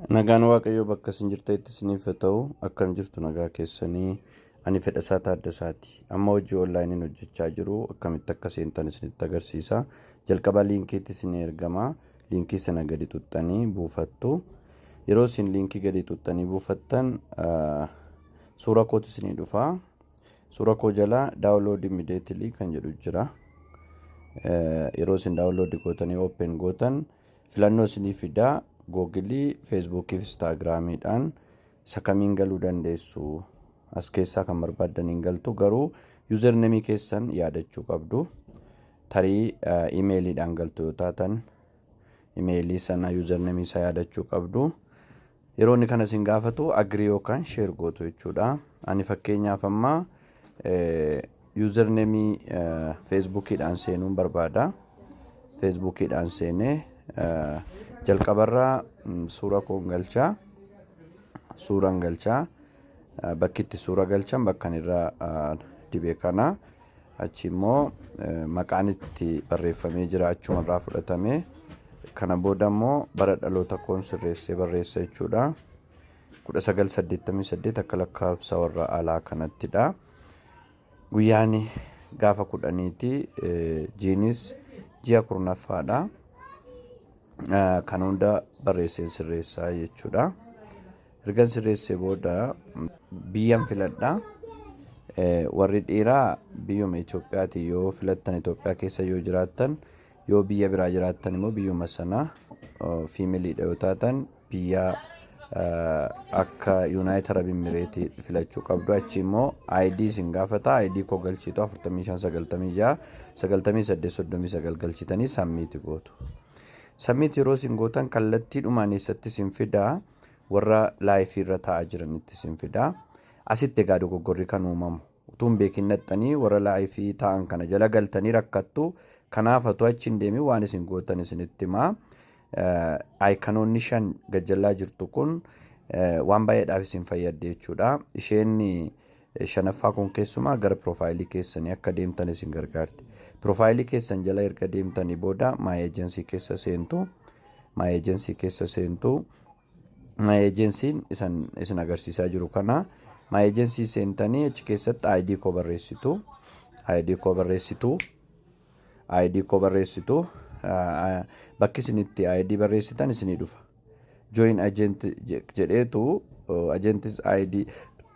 Nagaan Waaqayyoo bakka isin jirtanitti isiniif haa ta'u. Akkam jirtu, nagaa keessanii? Ani Fedhasaa Taaddasaati. Amma hojii onlaayiniin hojjechaa jiru akkamitti akka seentan isinitti agarsiisa. Jalqaba liinkiitti isin ergama. Liinkii sana gadi tuxxanii buufattu. Yeroo isin liinkii gadi tuxxanii buufattan suura kootu isinii dhufa. Suura koo jala "download immediately" kan jedhu jira. Yeroo isin download gootanii open gootan filannoo isinii fidaa. Googilii, Feesbuukii fi Instaagiraamiidhaan isa kamiin galuu dandeessu? As keessaa kan barbaaddaniin galtu, garuu username keessan yaadachuu qabdu. Tarii imeeliidhaan galtu yoo taatan, imeelii sana username isaa yaadachuu qabdu. Yeroo inni kana isin gaafatu agree yookaan share gootu jechuudha. Ani fakkeenyaaf amma username Feesbuukiidhaan seenuun barbaada. Feesbuukiidhaan seenee jalqabarraa suura koon galchaa. Suuraan galchaa. Bakki itti suura galchan bakka inni irra dibe kana. Achi immoo maqaan itti barreeffamee jira, achumarraa fudhatame. Kana booda immoo bara dhaloota koon sirreessee barreessa jechuudha. 1988 akka lakkoofsa warra alaa kanattidha. Guyyaan gaafa 10ti, jiinis ji'a 10ffaadha. Kan hunda barreesseen sirreessaa jechuudha. Ergan sirreessee booda biyyan filadha. Warri dhiiraa biyyuma Itoophiyaati yoo filattan, Itoophiyaa keessa yoo jiraattan, yoo biyya biraa jiraattan immoo biyyuma sana, femaleiidha yoo taatan biyya akka United Arab Emirates filachuu qabdu. Achi immoo ID isin gaafata. ID koo galchitu, 45 96 98 39 galchitanii submit gootu. Submit yeroo isin gootan kallattiidhumaan eessatti isin fidaa? Warra live irra taa'aa jiranitti isin fidaa. Asitti egaa dogoggorri kan uumamu. Utuu hin beekin naxxanii warra live taa'an kana jala galtanii rakkattu. Kanaaf otoo achi hin deemin waan isin gootan isinitti himaa. Iconoonni shan gajjallaa jirtu kun waan baay'eedhaaf isin fayyadde jechuudha. Isheen shanaffaa kun keessumaa gara piroofaayilii keessanii akka deemtan isin gargaarti. Piroofaayilii keessan jala erga deemtanii booda My Agency keessa seentu. My Agency keessa seentu. My Agencyn isin agarsiisaa jiru kana. My Agency seentanii achi keessatti ID koo barreessitu. ID koo barreessitu. ID koo barreessitu. Bakki isin itti ID barreessitan isinii dhufa. "Join agent" jedheetu "agents ID"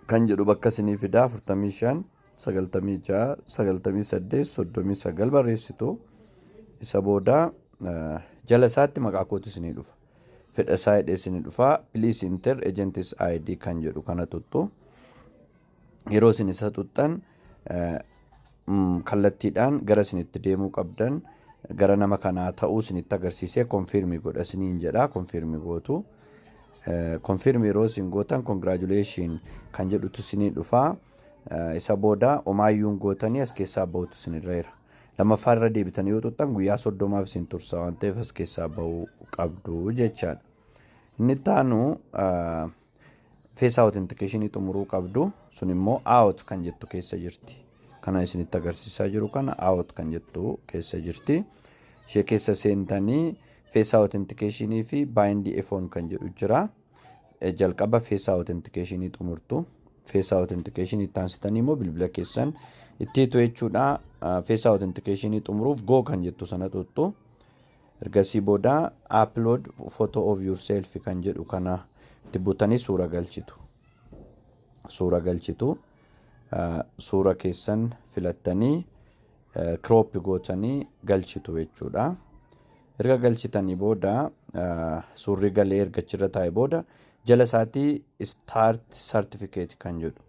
kan jedhu bakka isinii fidaa, 45 96 98 39 barreessitu. Isa booda jala isaatti maqaa kootu isinii dhufa. Fedhasaa hidhee isinii dhufa. "Please enter agents ID" kan jedhu kana tuttu. Yeroo isin isa tuttan kallattiidhaan gara isinitti deemuu qabdan, gara nama kanaa ta'uu isinitti agarsiisee confirm godha isiniin jedha, confirm gootu. Confirm yeroo isin gootan "congratulation" kan jedhutu isinii dhufa. Isa booda omaayyuun gootanii as keessaa bahutu isinirra jira. Lammaffaa irra deebitanii yoo tuttan guyyaa 30f isin tursa waan ta'eef as keessaa bahuu qabdu jechaadha. Inni itti aanu face authentication xumuruu qabdu, sun immoo "auth" kan jettu keessa jirti. Kana isinitti agarsiisaa jiru kana "auth" kan jettu keessa jirti. Ishee keessa seentanii face authentication fi bind a phone kan jedhu jira. Jalqaba face authentication xumurtu. Face authentication itti aansitanii immoo bilbila keessan itti hiitu jechuudha. Face authentication xumuruuf "go" kan jettu sana tuttu. Ergasii booda "upload photo of yourself" kan jedhu kana itti butanii suura galchitu. Suura galchitu. Suura keessan filattanii crop gootanii galchitu jechuudha. Erga galchitanii booda, suurri galee erga achirra taa'e booda, jala isaatii "start certificate" kan jedhu,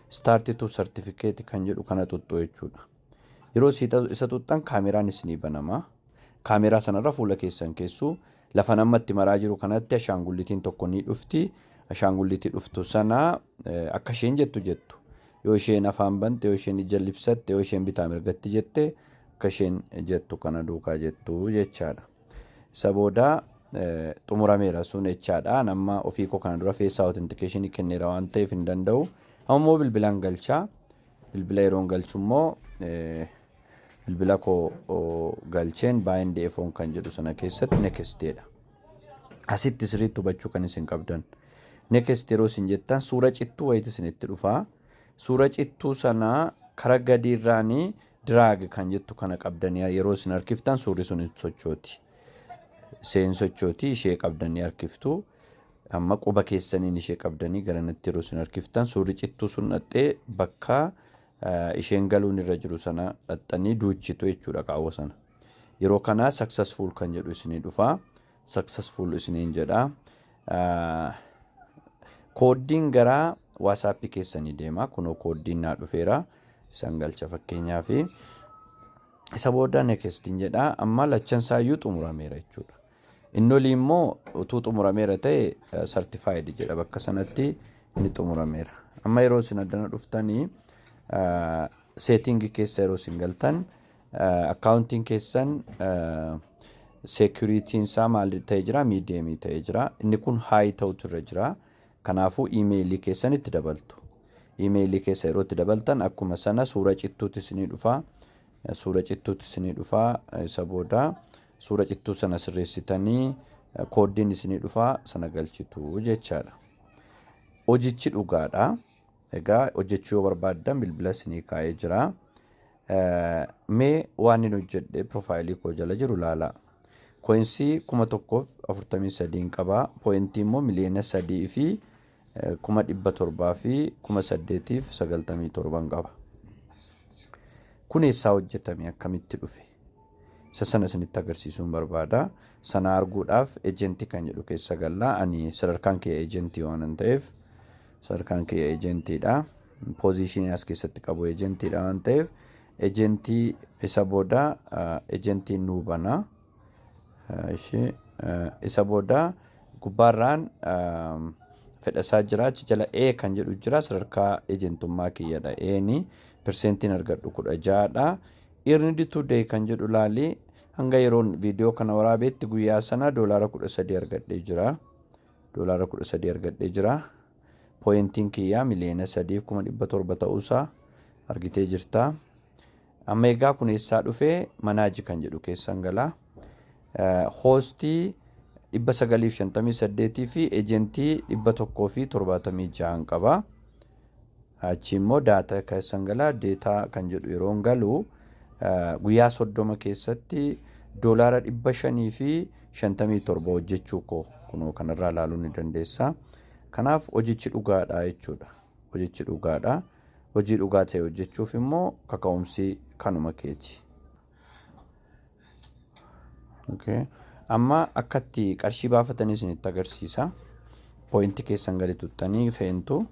"start to certificate" kan jedhu kana tuttu jechuudha. Yeroo isa tuttan kaameraan isinii banama. Kaameraa sanarra fuula keessan keessuu lafa namatti maraa jiru kanatti ashaangullitiin tokko ni dhufti. Ashaangullitii dhuftu sana akka isheen jettu jettu. Yoo isheen afaan bante, yoo isheen ija libsatte, yoo isheen bitaa mirgatti jette, akka isheen jettu kana duukaa jettu jechaadha. Isa booda xumurameera sun jechaadha. Nama ofii koo kana dura face authentication kenneera waan ta'eef hin danda'u. Amma immoo bilbilaan galchaa. Bilbila yeroon galchu immoo bilbila koo galcheen "bind a phone" kan jedhu sana keessatti nexteedha. Asitti sirriitti hubachuu kan isin qabdan. Next yeroo isin jettan suura cittuu wayiiti isinitti dhufa. Suura cittuu sana kara gadiirraanii drag kan jettu kana qabdanii yeroo isin harkiftan suurri sun hin sochooti. Isheen sochooti, ishee qabdanii harkiftu. Amma quba keessaniin ishee qabdanii garanatti yeroo isin harkiftan suurri cittuu sun dhaxxee bakka isheen galuun irra jiru sana dhaxxanii duuchitu jechuudha qaawwa sana. Yeroo kana successful kan jedhu isinii dhufa. Successful isiniin jedha. Kooddiin gara WhatsAppii keessanii deema. Kunoo kooddiin naa dhufeera. Isan galcha fakkeenyaaf. Isa booda nextiin jedha. Amma lachan isaayyuu xumurameera jechuudha. Inni olii immoo utuu xumurameera ta'e certified jedha, bakka sanatti inni xumurameera. Amma yeroo isin addana dhuftanii settingii keessa yeroo isin galtan accountiin keessan securityn isaa maal ta'ee jira? Mediumii ta'ee jira. Inni kun high ta'utu irra jira. Kanaafuu emailii keessan itti dabaltu. Emailii keessa yeroo itti dabaltan akkuma sana suura cittuutti isinii dhufa. Suura cittuutti isinii dhufa. Isa booda suura cittuu sana sirreessitanii kooddiin isinii dhufa, sana galchitu jechaadha. Hojichi dhugaadha. Egaa hojjechuu yoo barbaaddan bilbila isinii kaa'ee jira. Mee waan inni hojjedhe profileii koo jala jiru ilaala. Coinsii 1043 qaba. Pointii immoo 3,708,097 qaba. Kun eessaa hojjetame? Akkamitti dhufe? Isa sana isinitti agarsiisuun barbaada. Sana arguudhaaf agentii kan jedhu keessa galla. Ani sadarkaan kee agentii waan ta'eef, sadarkaan kee agentiidha. Positionii as keessatti qabu agentiidha waan ta'eef, agentii isa booda agentiin nuu bana. Isa booda gubbaarraan fedhasaa jira. Achi jala A kan jedhu jira, sadarkaa agentummaa kiyyadha. Eeni percentiin argadhu 16dha. Earned today kan jedhu laali, hanga yeroon viidiyoo kana waraabeetti guyyaa sana $13 argadhee jira. $13 argadhee jira. Pointiin kiyyaa 3,700,000 ta'uusaa argitee jirta. Amma egaa kun eessaa dhufee? Manage kan jedhu keessan galaa. Hostii 958 fi agentii 176 qaba. Achi immoo data keessan galaa. Data kan jedhu yeroon galu guyyaa 30 keessatti $557 hojjechuu koo kunoo kanarraa ilaaluu ni dandeessa. Kanaaf hojichi dhugaadha jechuudha. Hojichi dhugaadha. Hojii dhugaa ta'e hojjechuuf immoo kaka'umsi kanuma keeti. Okay. Amma akkatti qarshii baafatanii isinitti agarsiisa. Pointii keessan gadi tuttanii seentu.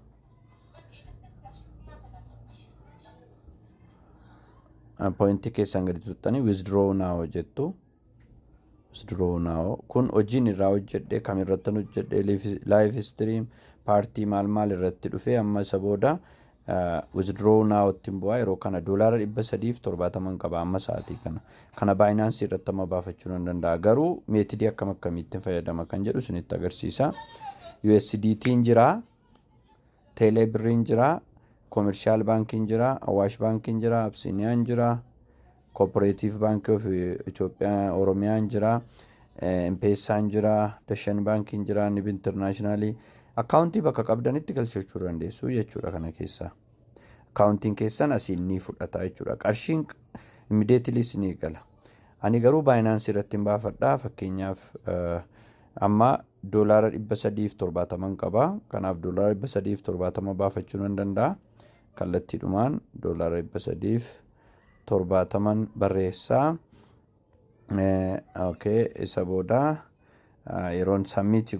Pointii keessan gadi tuttanii withdraw now jettu. Withdraw now kun hojiin irraa hojjedhe kam irratti hojjedhe, live stream paartii maal maal irratti dhufe. Amma isa booda withdraw now ittiin bu'aa. Yeroo kana $370 qaba amma sa'aatii kana. Kana Binance irratti amma baafachuu nan danda'a. Garuu methodii akkam akkamiitti fayyadama kan jedhu isinitti agarsiisa. USDT'n jira, Telebirriin jira, Commercial Baankiin jira, Awaash Baankiin jira, Absiiniyaan jira, Cooperative Baankii of Itoophiyaa Oromiyaan jira, M-Pesaan jira, Dashen Baankiin jira, Nib Internationalii. Accountii bakka qabdanitti galchachuu dandeessu jechuudha kana keessa. Accountiin keessan asiin ni fudhata jechuudha. Qarshiin immediately isinii gala. Ani garuu Binance irratti hin baafadha. Fakkeenyaaf amma $370 qaba. Kanaaf $370 baafachuu nan danda'a. Kallattiidhumaan $370 barreessaa. Okay, isa booda yeroon submit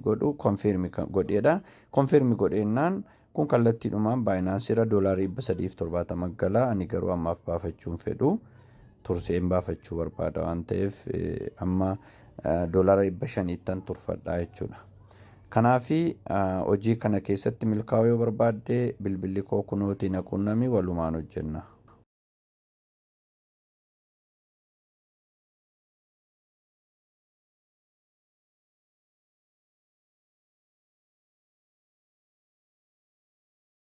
godhu confirm godheedha. Confirm godheennaan kun kallattiidhumaan Binance irra $370 gala. Ani garuu ammaaf baafachuu hin fedhu. Turseen baafachuu barbaada waan ta'eef amma $500ttan turfadha jechuudha. Kanaafi hojii kana keessatti milkaa'uu yoo barbaadde bilbilli koo kunooti, na quunnami, walumaan hojjenna.